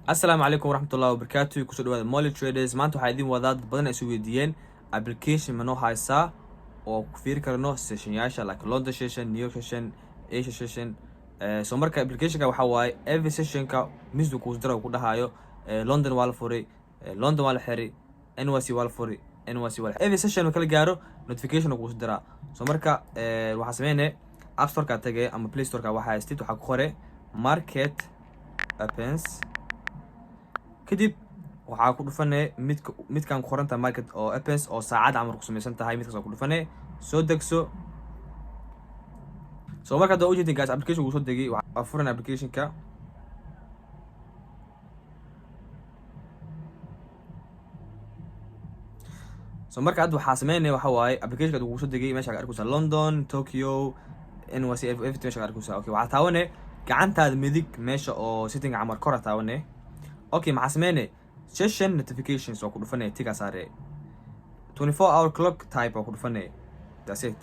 Asalaamu calaykum waraxmatullahi wabarakaatu. Kusoo dhawaada Molly Traders. Maanta waxaa idin wadaa, dad badan ay isu weydiiyeen, application ma noo haysaa oo ku fiiri karno sessionyaasha, like London session, New York session, Asia session? So marka applicationka waxaa waaye every sessionka misdu kuusdara ku dhahayo London waa la furay, London waa la xiray, NYC waa la furay, NYC waa la every session kala gaaro notification kuusu diraa. So marka waxaa sameynaya, App Storeka tage ama Play Storeka waxaa haystid, waxaa ku qore "Market Opens". Kadib waxaa ku dhufanay midka midkan ku qoran tahay "Market oo Opens" oo saacad camal ku samaysan tahay. Midkaas ku dhufanay, soo degso. So marka hadda ujeedin, guys, application wuu soo degay. Waxaa furan applicationka. So marka hadda waxaa sameynaya waxa waaye, applicationka wuu soo degay. Meesha ka arkaysaa London, Tokyo, NYC, everything meesha ka arkaysaa. Okay, waxaa taawane gacantaada midig meesha oo setting camal kora taawane. Okay, maxaa sameynay? Session notifications waa ku dhufanay, tick aa saare. 24 hour clock type waa ku dhufanay. That's it.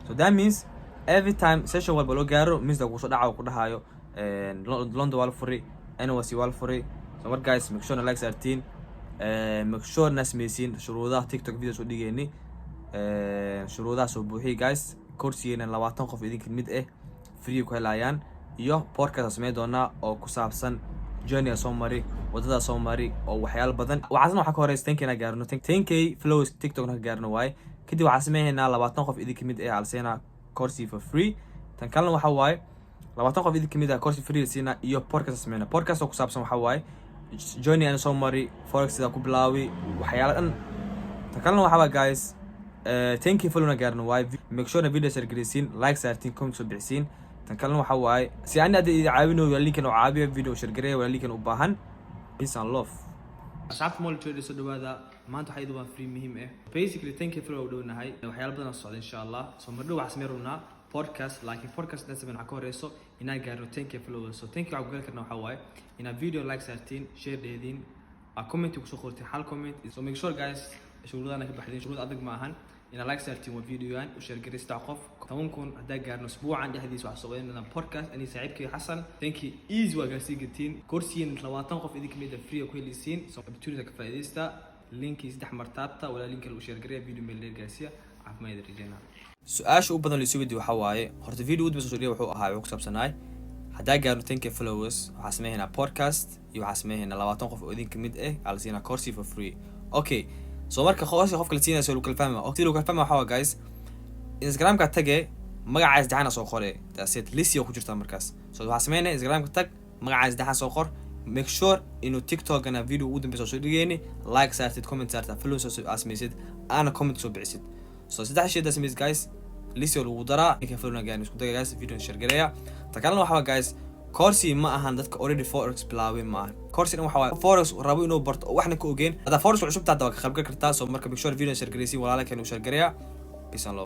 So that means every time session walba loo gaaro, misda kusoo dhaca oo ku dhahayo London waa la furay, NYC waa la furay. So mar guys, make sure na like saartiin, make sure na sameysiin shuruudaha TikTok video soo dhigeyni, shuruudaha soo buuxiy, guys. Korsigeena 20 qof idinka mid ah free ku helayaan, iyo podcast aan sameyn doonaa oo ku saabsan journey soo mari, wadada soo mari oo waxyaalo badan. Waxaasna waxaa ka horeysa 10K na gaarno, 10K followers TikTok na ka gaarno waaye. Kadib waxaa sameynaa 20 qof idinka mid ah alseena course for free. Tan kalena waxa waaye 20 qof idinka mid ah course free la siina iyo podcast sameyna. Podcast oo ku saabsan waxa waaye journey aan soo mari, forex sida ku bilaawi, waxyaalo dhan. Tan kalena waxa waa, guys, 10K follow na gaarno waaye. Make sure na video share gareysiin, like saartiin, comment soo bixisiin. Tan kalena waxa waaye, si ani hadda idin caawinayo, walaalkiin oo caawiya, video share gareeya walaalkiin u baahan. Peace and love, asxaabta Molly Traders, soo dhawaada. Maanta waxaa idin waa free muhiim ah. Basically 10K follow u dhownahay, waxyaalo badan oo socda insha Allah. So mar dhow waxaa sameyn rabnaa podcast, laakiin podcast inaan sameyn waxaa ka horeyso inaan gaarno 10K followers. So 10K waxaa ku gaari karnaa waxaa waaye inaad video like saartiin, share dheediin, aa comment kusoo qortiin, hal comment. So make sure, guys, shuruudana ka baxdeen. Shuruud adag ma ahan. Inaad like saartiin waa videogan, u share garay saddex qof. 10,000 haddaa gaarno usbuucan dhexdiisa, waxaa soo qadanayna podcast ani saaxiibkay Xasan. Thank you, easy waa gaarsii gatiin. Korsiin 20 qof idinka mid ah free ku helisiin. So opportunity ka faa'iidaysta. Linkii saddex martaabta walaa link kale u share gareeya, video meel dheer gaarsiiya. Caafimaad rajeyna. Su-aasha u badan la isu weydiiyo waxaa waaye, horta video ugu soo wuxuu ahaa, wuxuu ku saabsanaay haddaa gaarno 10K followers waxaa sameynaa podcast iyo waxaa sameynaa 20 qof oo idinka mid ah aa la siinaa course for free. Okay, so marka course qofka la siinayo lagu kala fahma, si lagu kala fahma waxaa waa, guys, Instagramka tage, magacaa saddexaana soo qore. That's it, list ku jirtaa markaas. So waxaa sameynaya, Instagramka tag, magacaa saddexaan soo qor. Make sure inuu TikTokana video ugu dambeysa soo dhigeyni like saartid, comment saartid, follow soo aa sameysid, aana comment soo bixisid. So saddex shay hadaa sameysid, guys, list lagu daraa. Ninka follow gaan isku daya, guys, video share gareeya. Ta kalena waxaa waa, guys, course ma ahan dadka already forex bilaabay ma ahan. Course dhan waxa waaye forex rabo inuu barto oo waxna ka ogeyn. Haddaa forex cusub tahay waa ka qaybgal kartaa. So marka make sure video share gareysiin, walaala kan u share gareeya. Peace and love.